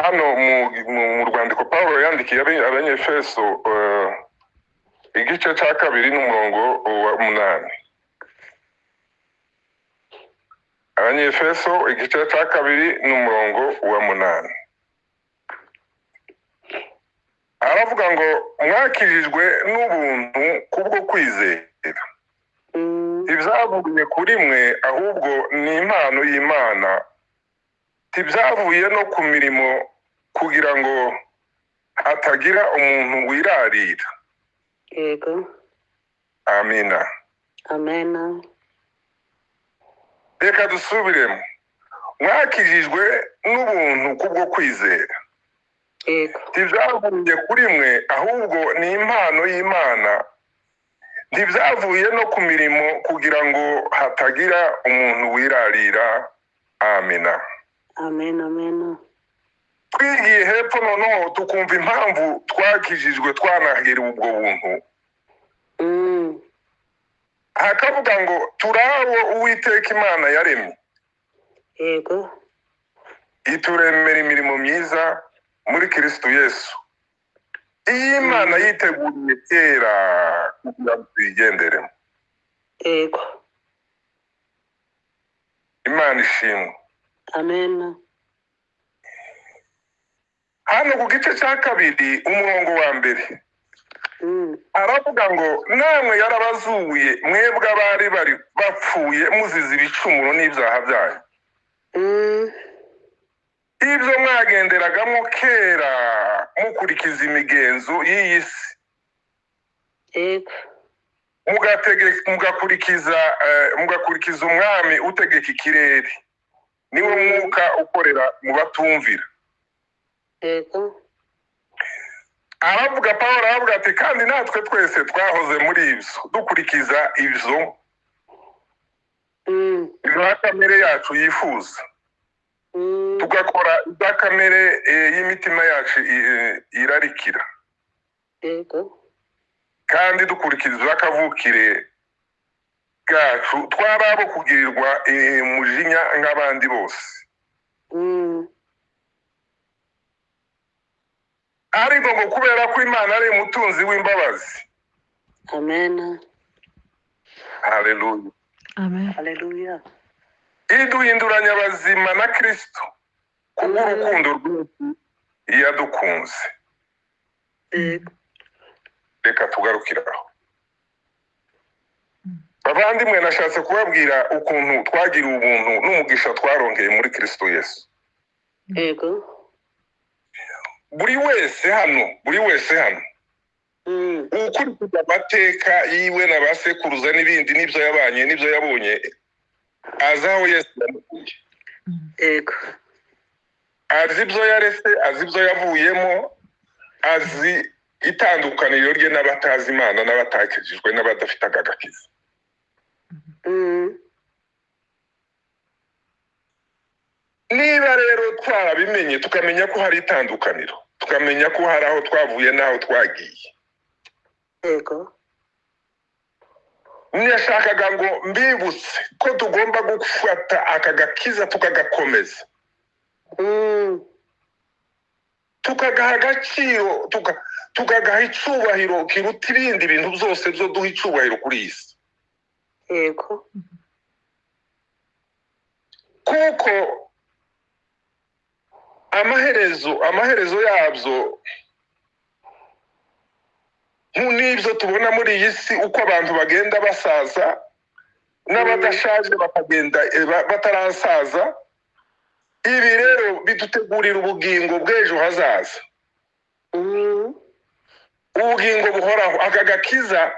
Hano mu rwandiko Pawulo yandikiye Abanyefeso, igice cya 2 n'umurongo wa 8. Abanyefeso igice cya 2 n'umurongo wa 8. Aravuga ngo mwakirijwe n'ubuntu kubwo kwizera. Ibyavuye kuri mwe ahubwo ni impano y'Imana, ntibyavuye no ku mirimo kugira ngo hatagira umuntu wirarira. Yego. Amina. Amena. Reka dusubiremo. Mwakijijwe n'ubuntu kubwo kwizera. Yego. Ntibyavuye kuri mwe ahubwo ni impano y'Imana, ntibyavuye no ku mirimo kugira ngo hatagira umuntu wirarira. Amina. Amen, amen. Twigiye hepfo noneho tukumva impamvu twakijijwe twanahiriwe ubwo buntu. Hakavuga ngo turawo Uwiteka Imana yaremye. Yego. Ituremera imirimo myiza muri Kristo Yesu. Iyi Imana yiteguriye kera kugira ngo tuyigenderemo. Yego. Imana ishimwe. Amen. Hano ku gice cya 2 umurongo wa 1. Aravuga ngo namwe yarabazuye mwebwe abari bari bapfuye muzize ibicumuro n'ibyaha byanyu. Ibyo mwagenderagamo kera mukurikiza imigenzo y'iyi si. Yego. Mugakurikiza umwami utegeka ikirere, niwe mwuka ukorera mu batumvira. Yego. Aravuga Pawulo aravuga ati kandi natwe twese twahoze muri ibyo dukurikiza ibyo ibya kamere yacu yifuza, tugakora ibya kamere y'imitima yacu irarikira. Yego. Kandi dukurikiza akavukire bwacu, twari abo kugirirwa umujinya nk'abandi bose. Ariko ngo kubera ko Imana ari umutunzi w'imbabazi. Amen. Haleluya. Amen. Haleluya. Iduhinduranya abazima na Kristo kubw'urukundo rwinshi yadukunze. Yego. Reka tugarukiraho. Bavandimwe, nashatse kubabwira ukuntu twagiriwe ubuntu n'umugisha twarongeye muri Kristo Yesu. Yego. Buri wese hano, buri wese hano ukurikije amateka yiwe na ba sekuruza n'ibindi n'ibyo yabanye n'ibyo yabonye, azi aho Yesu yamukuye. Yego. Azi ibyo yarese, azi ibyo yavuyemo, azi itandukaniro rye n'abatazi Imana n'abatakijijwe n'abadafite agakiza. Niba rero twarabimenye, tukamenya ko hari itandukaniro, tukamenya ko hari aho twavuye n'aho twagiye. Yego. Niyashakaga ngo mbibutse ko tugomba gufata aka gakiza tukagakomeza, tukagaha agaciro, tukagaha icyubahiro kiruta ibindi bintu byose byo duha icyubahiro kuri iyi si. Yego. Kuko amaherezo yabyo n'ibyo tubona muri iyi si, uko abantu bagenda basaza n'abadashaje bakagenda batarasaza, ibi rero bidutegurira ubugingo bw'ejo hazaza, ubugingo buhoraho. Aka gakiza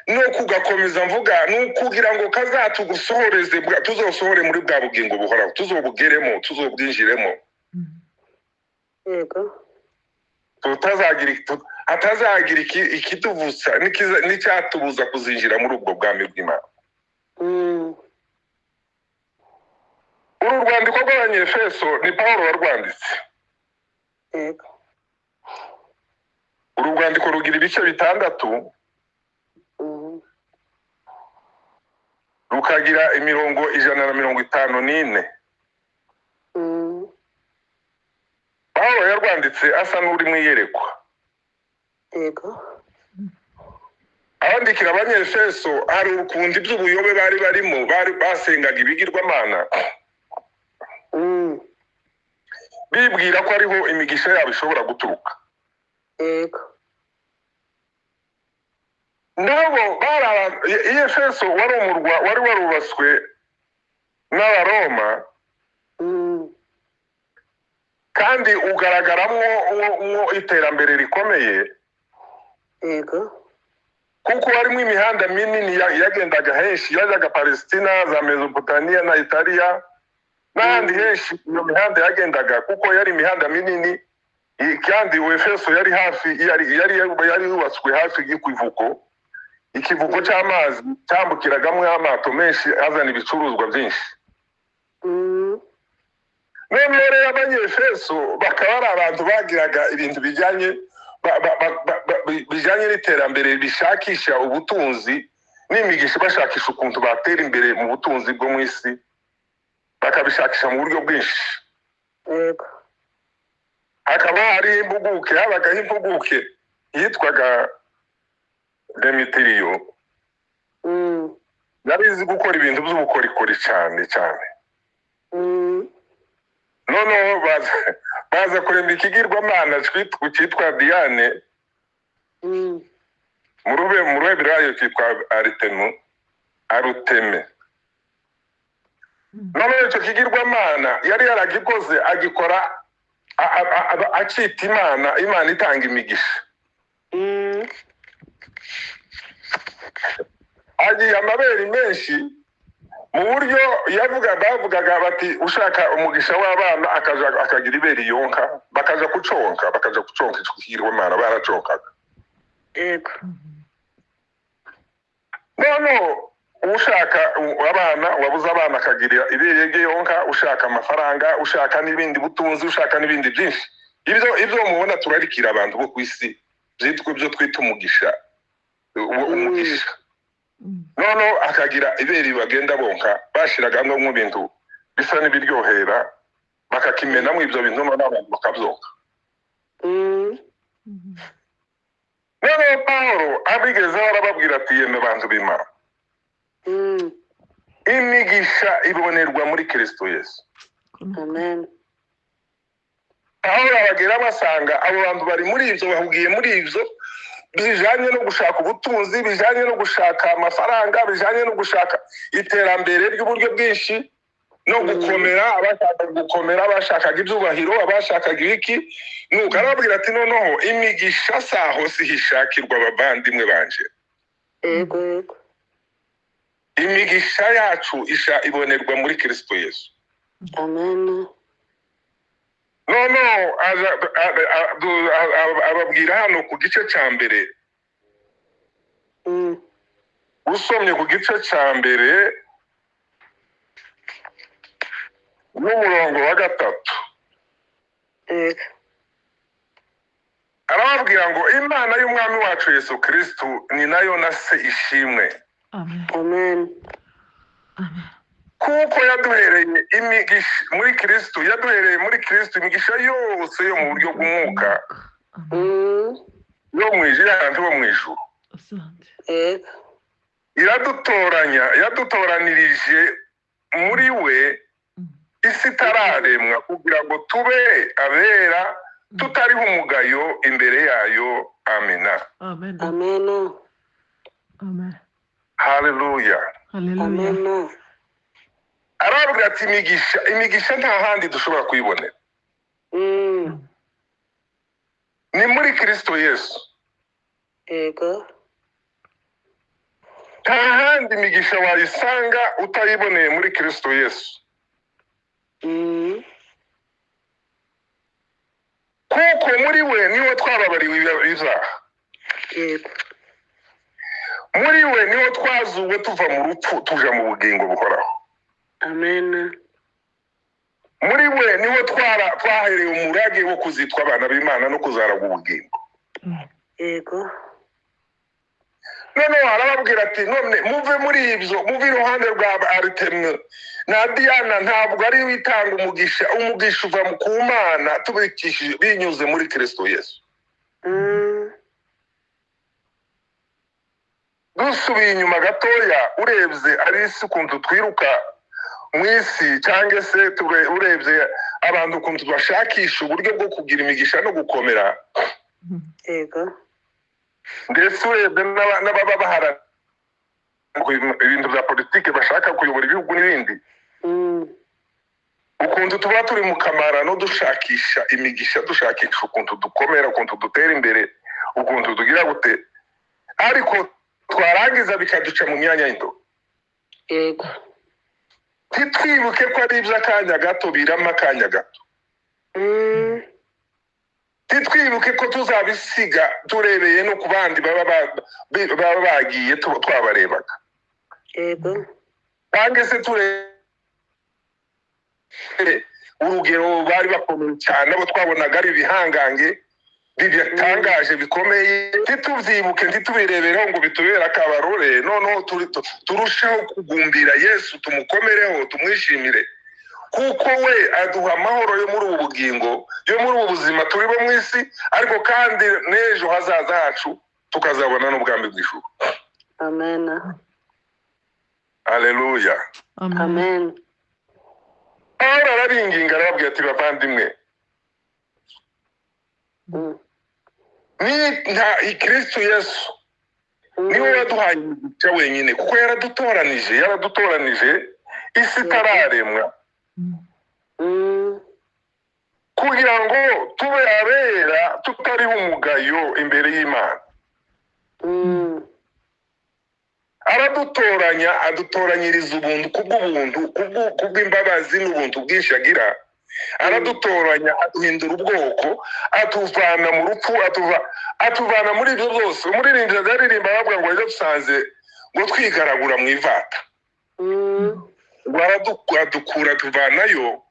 no kugakomeza mvuga ni ukugira ngo kazatugusohoreze, tuzosohore muri bwa bugingo buhoraho, tuzobugeremo, tuzobwinjiremo. Yego. Hatazagira ikituvutsa n'icyatubuza kuzinjira muri ubwo bwami bw'Imana. Uru rwandiko rw'Abanyefeso ni Pawulo warwanditse. Yego. Uru rwandiko rugira ibice 6, rukagira imirongo 154. Pawulo Yanditse asa n'uri mu iyerekwa. Yego. Abandikira Abanyefeso, hari ukuntu iby'ubuyobe bari barimo, bari basengaga ibigirwamana, bibwira ko ariho imigisha yabo ishobora guturuka. Yego. Nabo bari i Efeso wari umurwa wari warubatswe n'Abaroma, kandi ugaragaramwo mwo iterambere rikomeye. Yego. Kuko harimo imihanda minini yagendaga henshi, yajyaga Palestina, za Mesopotania na Italiya n'ahandi henshi. Iyo mihanda yagendaga kuko yari imihanda minini, kandi Efeso yari hafi, yari yubatswe hafi y'ikivuko, ikivuko cy'amazi cyambukiragamo amato menshi azana ibicuruzwa byinshi. Noneho rero Abanyefeso bakaba ari abantu bagiraga ibintu bijyanye bijyanye n'iterambere, bishakisha ubutunzi n'imigisha, bashakisha ukuntu batera imbere mu butunzi bwo mu isi, bakabishakisha mu buryo bwinshi. Yego. Hakaba hari impuguke, habagaho impuguke yitwaga Demetiriyo, yari izi gukora ibintu by'ubukorikori cyane cyane. Noneho baza kurema ikigirwamana cyitwa Diane, mu Ruheburayo cyitwa Aritemu, Aruteme. Noneho icyo kigirwamana yari yaragikoze, agikora acita Imana, Imana itanga imigisha. Agiye amabere menshi mu buryo yavuga, bavugaga bati ushaka umugisha w'abana akaja akagira ibere yonka, bakaja kuconka, bakaja kuconka icyo kigirwamana, baraconkaga. Yego. Noneho ushaka abana, wabuze abana akagira ibere rye yonka, ushaka amafaranga, ushaka n'ibindi butunzi, ushaka n'ibindi byinshi, ibyo mubona turarikira abantu bo ku isi byitwa ibyo twita umugisha, umugisha. Noneho akagira ibere bagenda bonka, bashiragamo mu bintu bisa n'ibiryohera, bakakimenamo ibyo bintu, noneho abantu bakabyonka. Noneho Pawulo abigezeho arababwira ati yemwe bantu b'Imana, imigisha ibonerwa muri Kristo Yesu. Amen. Pawulo abagera basanga abo bantu bari muri ibyo, bahugiye muri ibyo bijanye no gushaka ubutunzi, bijanye no gushaka amafaranga, bijanye no gushaka iterambere ry'uburyo bwinshi no gukomera, abashakaga gukomera, abashakaga ibyubahiro, abashakaga ibiki. Nuko arababwira ati noneho imigisha saho sihishakirwa, abavandimwe banje. Yego, yego. Imigisha yacu isha ibonerwa muri Kristo Yesu. Amen. Noneho ababwira hano ku gice cya mbere, usomye ku gice cya mbere n'umurongo wa 3, Yego. arababwira ngo Imana y'Umwami wacu Yesu Kristo ni nayo na se ishimwe. Amen. Amen. Amen. Kuko yaduhereye imigisha muri Kristo, yaduhereye muri Kristo imigisha yose yo mu buryo bw'umwuka, Amen. yo mu ijuru, y'ahantu ho mu ijuru. Asante. Yego. Iradutoranya, yadutoranirije muri we isi itararemwa, kugira ngo tube abera tutariho umugayo imbere yayo. Amina. Amen. Amen. Amen. Haleluya. Haleluya. Amen. Arabwira ati imigisha, imigisha nta handi dushobora kuyibonera, ni muri Kristo Yesu. Yego. Nta handi imigisha wayisanga utayiboneye muri Kristo Yesu. Kuko muri we niho twababariwe ibyaha. Yego. Muri we niho twazuwe tuva mu rupfu tuja mu bugingo buhoraho. Amen. Muri we niho twaherewe umurage wo kuzitwa abana b'Imana no kuzaragwa ubugingo. Yego. Noneho arababwira ati none muve muri ibyo, muve iruhande rwa Aritemi na Diyana, ntabwo ari we itanga umugisha, umugisha uva ku Mana tubikishije binyuze muri Kristo Yesu. Dusubiye inyuma gatoya, urebye ari isi ukuntu twiruka mu isi, cyangwa se urebye abantu ukuntu bashakisha uburyo bwo kugira imigisha no gukomera, Yego. ndetse urebye n'ababa baharanira ibintu bya politiki, bashaka kuyobora ibihugu n'ibindi, ukuntu tuba turi mu kamarano dushakisha imigisha, dushakisha ukuntu dukomera, ukuntu dutera imbere, ukuntu tugira gute, ariko twarangiza bikaduca mu myanya y'intoki. Yego. Ntitwibuke ko ari iby'akanya gato, birama akanya gato. Ntitwibuke ko tuzabisiga turebeye no ku bandi baba bagiye twabarebaga. Yego. Cyangwa se turebe urugero bari bakomeye cyane, abo twabonaga ari ibihangange bitangaje bikomeye, ntitubyibuke, ntitubirebereho ngo bitubere akabarore. Noneho turusheho kugumbira Yesu, tumukomereho, tumwishimire, kuko we aduha amahoro yo muri ubu bugingo, yo muri ubu buzima turibo mu isi, ariko kandi n'ejo hazaza hacu tukazabona n'ubwami bw'ijuru. Amen. Haleluya. Amen. Pawulo arabinginga, arababwira ati bavandimwe, ni nta Kristo Yesu niwe waduhaye imigisha wenyine, kuko yaradutoranije isi itararemwa, kugira ngo tube abera tutariho umugayo imbere y'Imana. Aradutoranya, adutoranyiriza ubuntu kubw'ubuntu, kubw'imbabazi n'ubuntu bwinshi agira. Aradutoranya, aduhindura ubwoko, atuvana mu rupfu, atuvana muri ibyo byose. Umuririmbyi aririmba aravuga ngo ejo dusanze ngo twigaragura mu ivata, ngo adukura, tuvanayo,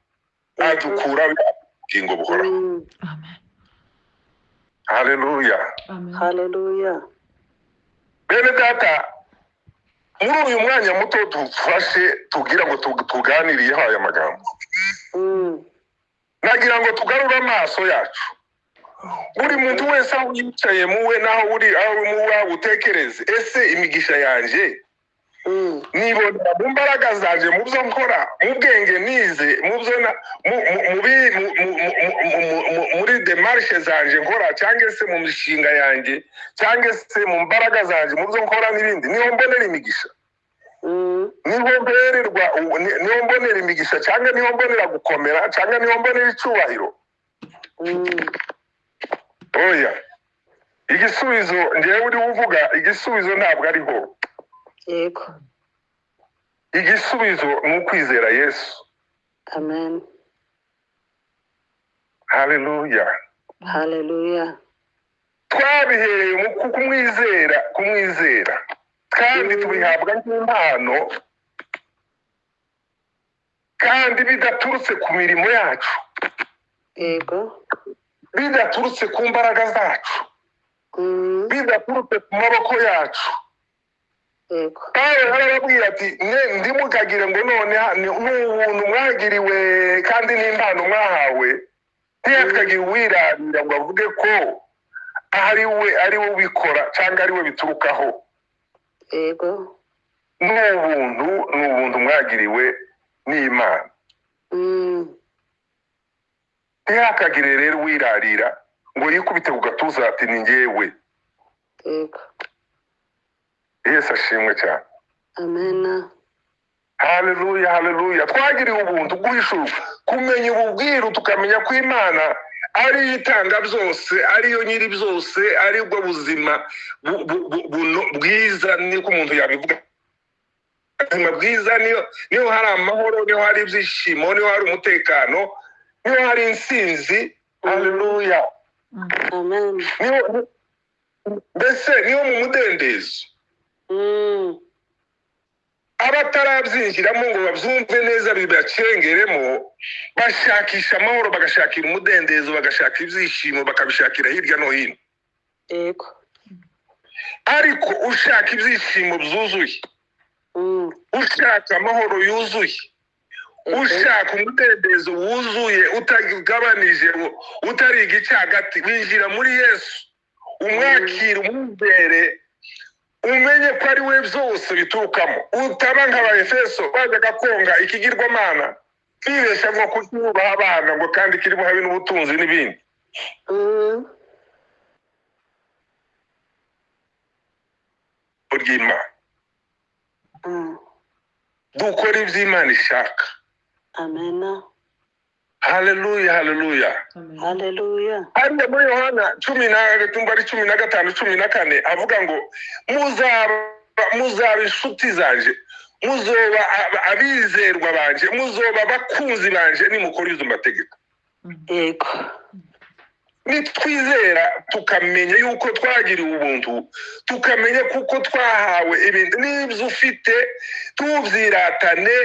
adukura ubugingo buhoraho. Amen. Haleluya. Haleluya. Bene data, muri uyu mwanya muto dufashe tugira ngo tuganiriyeho aya magambo, nagira ngo tugarure amaso yacu. Buri muntu wese aho yicaye muwe naho uri aho muwe utekereze, ese imigisha yanjye nibonera mu mbaraga zanje, mu byo nkora, mu bwenge nize, mu byo muri demarche zanje nkora, cyangwa se mu mishinga yanjye, cyangwa se mu mbaraga zanje, mu byo nkora n'ibindi, niho mbonera imigisha, niho mbererwa, niho mbonera imigisha, cyangwa niho mbonera gukomera, cyangwa niho mbonera icyubahiro. Oya, igisubizo ngewe uri uvuga, igisubizo ntabwo ariho. Yego. Igisubizo ni ukwizera Yesu. Amen. Haleluya. Haleluya. Twabihereye mu kumwizera, kandi tubihabwa nk'impano, kandi bidaturutse ku mirimo yacu. Yego. Bidaturutse ku mbaraga zacu, bidaturutse ku maboko yacu. Yego. Pawulo arababwira ati ndimukagire ngo none ni ubuntu mwagiriwe kandi n'impano mwahawe, ntihakagire uwirarira ngo avuge ko ari we ubikora cyangwa ari we biturukaho. Yego. Ni ubuntu mwagiriwe n'Imana. Ntihakagire rero uwirarira ngo yikubite ku gatuza ati ni njyewe. Yego. Yesu ashimwe cyane. Amen. Haleluya, haleluya. Twagiriwe ubuntu guhishurwa, kumenya ububwiru, tukamenya ko Imana ari itanga byose, ariyo nyiri byose, ari ubwo buzima bwiza, niko umuntu yabivuga. Ubuzima bwiza niho hari amahoro, niho hari ibyishimo, niho hari umutekano, niho hari intsinzi. Haleluya. Amen. Mbese niho mu mudendezo. Abatarabyinjiramo ngo babyumve neza bibacengeremo, bashakisha amahoro, bagashakira umudendezo, bagashaka ibyishimo, bakabishakira hirya no hino. Yego. Ariko ushaka ibyishimo byuzuye, ushaka amahoro yuzuye, ushaka umudendezo wuzuye utagabanije, utari igicagati, winjira muri Yesu, umwakira, umwizere, umenye ko ari we byose biturukamo. Utaba nk'Abaefeso bajyaga konga ikigirwamana, bibeshya ngo kucyubaha abana, ngo kandi kiri buhabe n'ubutunzi n'ibindi. Ry'Imana dukora ibyo Imana ishaka. Amen. Haleluya, haleluya, haleluya. Hariya muri Yohana 15 14 avuga ngo muzaba inshuti zanje, muzoba abizerwa banje, muzoba abakunzi banje nimukora izo mategeko. Yego. Nitwizera tukamenya yuko twagiriwe ubuntu, tukamenya kuko twahawe ibintu, n'ibyo ufite tubyiratane,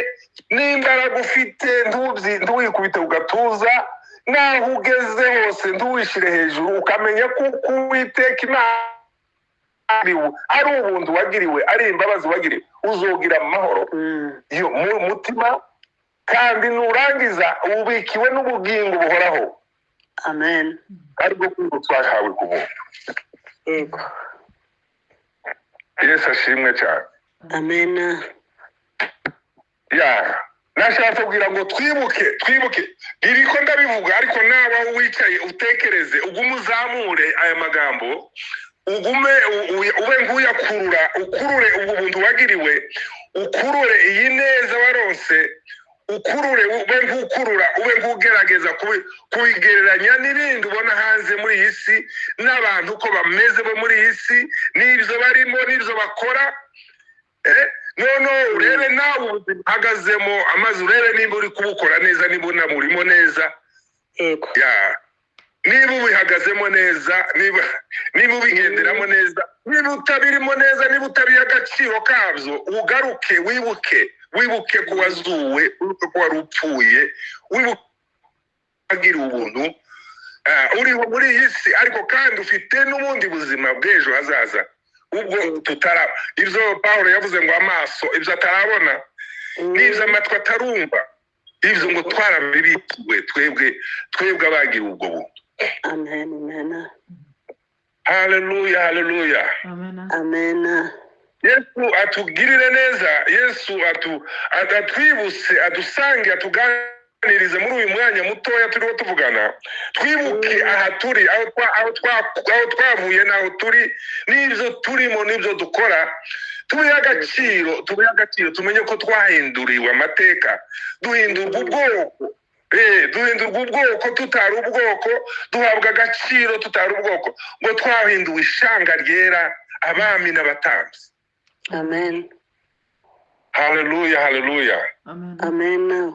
n'imbaraga ufite ntuwikubite ugatuza, naho ugeze hose ntuwishyire hejuru, ukamenya kuko Uwiteka Imana ari ubuntu wagiriwe, ari imbabazi wagiriwe, uzogira amahoro mu mutima, kandi nurangiza ubikiwe n'ubugingo buhoraho. Amen. Ariko kuko twahawe ku buntu. Yego. Yesu ashimwe cyane. Amen. Ya, nashaka kugira ngo twibuke, iriko ndabivuga, ariko nawe aho wicaye utekereze, ugume uzamure aya magambo, ugume ube nk'uyakurura, ukurure ubwo buntu wagiriwe, ukurure iyi neza waronse, ukurure, ube nk'ukurura, ube nk'ugerageza kubigereranya n'ibindi ubona hanze muri iyi si, n'abantu uko bameze bo muri iyi si, n'ibyo barimo, n'ibyo bakora. Noneho urebe nawe ubuzima uhagazemo, amaze urebe niba uri kubukora neza, niba unamurimo neza. Yego. Niba ubihagazemo neza, niba ubigenderamo neza, niba utabirimo neza, niba utabiha agaciro kabyo, ugaruke, wibuke ko wazuwe, wibuke ko wari upfuye, wibuke agira ubuntu, uriho muri iyi si, ariko kandi ufite n'ubundi buzima bw'ejo hazaza ubwo tutara. Ibyo Pawulo yavuze ngo amaso ibyo atarabona, n'ibyo amatwi atarumva, ibyo ngo twarabibikiwe twebwe abagira ubwo buntu. Amen, amen. Haleluya, haleluya. Amen. Amen. Yesu atugirire neza, Yesu atwibutse, adusange, atuganirize muri uyu mwanya mutoya turiho tuvugana. Twibuke aha turi, aho twavuye n'aho turi, n'ibyo turimo n'ibyo dukora. Tubihe agaciro, tumenye ko twahinduriwe amateka, duhindurwa ubwoko. Duhindurwa ubwoko tutari ubwoko, duhabwa agaciro tutari ubwoko, ngo twahinduwe ishanga ryera, abami n'abatambyi. Amen. Haleluya, haleluya. Amen. Amen.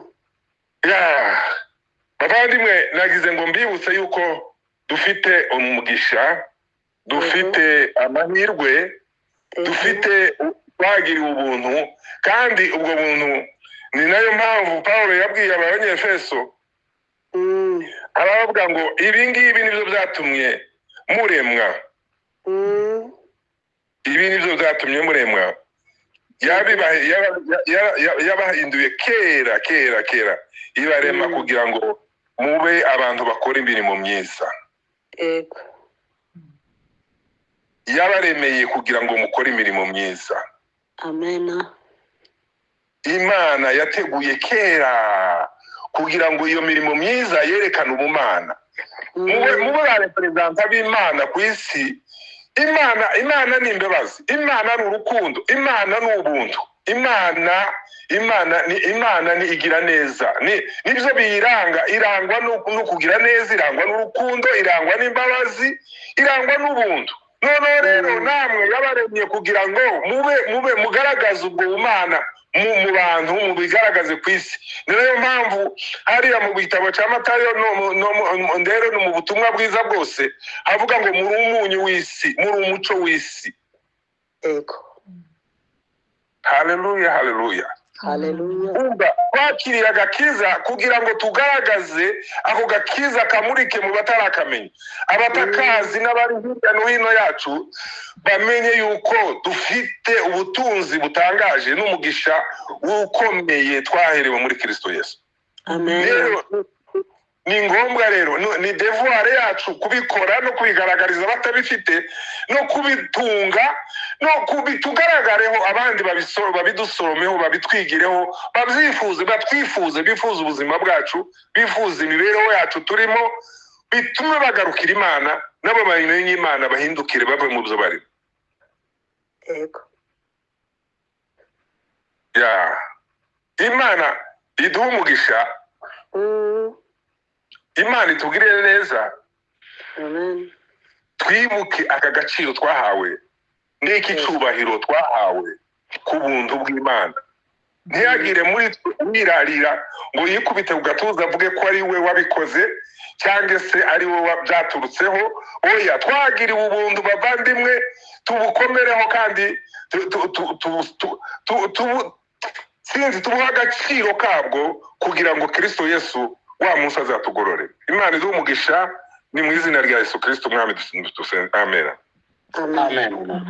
Ya, bavandimwe, nagize ngo mbibutse yuko dufite umugisha, dufite amahirwe, dufite twagiriwe ubuntu, kandi ubwo buntu ni nayo mpamvu Pawulo yabwiye Abanyefeso, arabavuga ngo ibi ngibi nibyo byatumye muremwa. Ibi nibyo byatumye muremwa. Yabahinduye kera kera kera, ibarema kugira ngo mube abantu bakora imirimo myiza. Yego. Yabaremeye kugira ngo mukore imirimo myiza. Amen. Imana yateguye kera kugira ngo iyo mirimo myiza yerekane ubumana. Mube ba reperezanta b'Imana ku isi. Imana ni imbabazi, Imana ni urukundo, Imana ni ubuntu, Imana ni igira neza. Nibyo biyiranga, irangwa no kugira neza, irangwa n'urukundo, irangwa n'imbabazi, irangwa n'ubuntu. Noneho rero namwe yabaremye kugira ngo mube mugaragaze ubwo bumana mu bantu, mubigaragaze ku isi. Ni nayo mpamvu hariya mu gitabo cya Matayo ndero no mu butumwa bwiza bwose havuga ngo muri umunyu w'isi, muri umuco w'isi. Yego. Haleluya, haleluya. Haleluya. Umva, twakiriye agakiza kugira ngo tugaragaze ako gakiza kamurike mu batarakamenya, abatakazi n'abari hirya no hino yacu, bamenye yuko dufite ubutunzi butangaje n'umugisha ukomeye twaherewe muri Kristo Yesu. Amen. Rero ni ngombwa rero, ni devoir yacu kubikora no kubigaragariza abatabifite no kubitunga no kubitugaragareho, abandi babidusoromeho, babitwigireho, babyifuze, batwifuze, bifuze ubuzima bwacu, bifuze imibereho yacu turimo, bitume bagarukira Imana, nabo bamenye Imana, bahindukire bave mu byo barimo. Yego. Ya, Imana iduhe umugisha. Imana itugirire neza. Amen. Twibuke aka gaciro twahawe n'iki cyubahiro twahawe ku buntu bw'Imana. Ntihagire muri twe wirarira ngo yikubite ku gatuza avuge ko ari we wabikoze cyangwa se ari we byaturutseho. Oya, twagiriwe ubuntu bavandimwe, tubukomereho kandi sinzi, tubuhe agaciro kabwo kugira ngo Kristo Yesu wa munsi azatugorore. Imana iduhe umugisha. Ni mu izina rya Yesu Kristo Umwami dusenga, amen. Amen. Amen.